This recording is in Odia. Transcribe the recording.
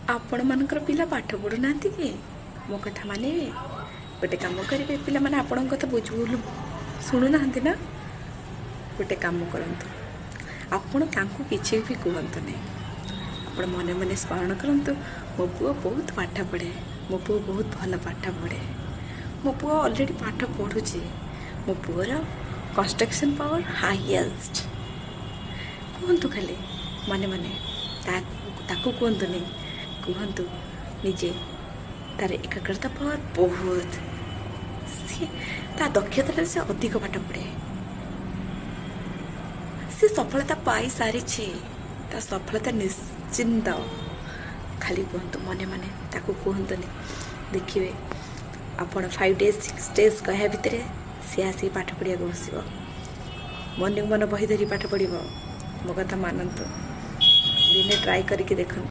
ଆପଣମାନଙ୍କର ପିଲା ପାଠ ପଢ଼ୁନାହାନ୍ତି କି? ମୋ କଥା ମାନିବେ? ଗୋଟେ କାମ କରିବେ, ପିଲାମାନେ ଆପଣଙ୍କ କଥା ବୁଝୁ ଶୁଣୁନାହାନ୍ତି ନା? ଗୋଟେ କାମ କରନ୍ତୁ, ଆପଣ ତାଙ୍କୁ କିଛି ବି କୁହନ୍ତୁନି। ଆପଣ ମନେ ମନେ ସ୍ମରଣ କରନ୍ତୁ, ମୋ ପୁଅ ବହୁତ ପାଠ ପଢ଼େ, ମୋ ପୁଅ ବହୁତ ଭଲ ପାଠ ପଢ଼େ, ମୋ ପୁଅ ଅଲରେଡ଼ି ପାଠ ପଢ଼ୁଛି, ମୋ ପୁଅର କନଷ୍ଟ୍ରକ୍ସନ୍ ପାୱାର ହାଇଏଷ୍ଟ। କୁହନ୍ତୁ ଖାଲି ମନେ ମନେ, ତାକୁ କୁହନ୍ତୁନି, କୁହନ୍ତୁ ନିଜେ। ତାର ଏକାଗ୍ରତା ପାୱାର ବହୁତ, ସିଏ ତା ଦକ୍ଷତାରେ ସେ ଅଧିକ ପାଠ ପଢ଼େ, ସେ ସଫଳତା ପାଇସାରିଛି, ତା ସଫଳତା ନିଶ୍ଚିନ୍ତ। ଖାଲି କୁହନ୍ତୁ ମନେ ମନେ, ତାକୁ କୁହନ୍ତୁନି। ଦେଖିବେ ଆପଣ 5 ଡେଜ୍ 6 ଡେଜ୍ କହିବା ଭିତରେ ସିଏ ଆସିକି ପାଠ ପଢ଼ିବାକୁ ବସିବ, ମନକୁ ମନ ବହି ଧରି ପାଠ ପଢ଼ିବ। ମୋ କଥା ମାନନ୍ତୁ, ଦିନେ ଟ୍ରାଏ କରିକି ଦେଖନ୍ତୁ।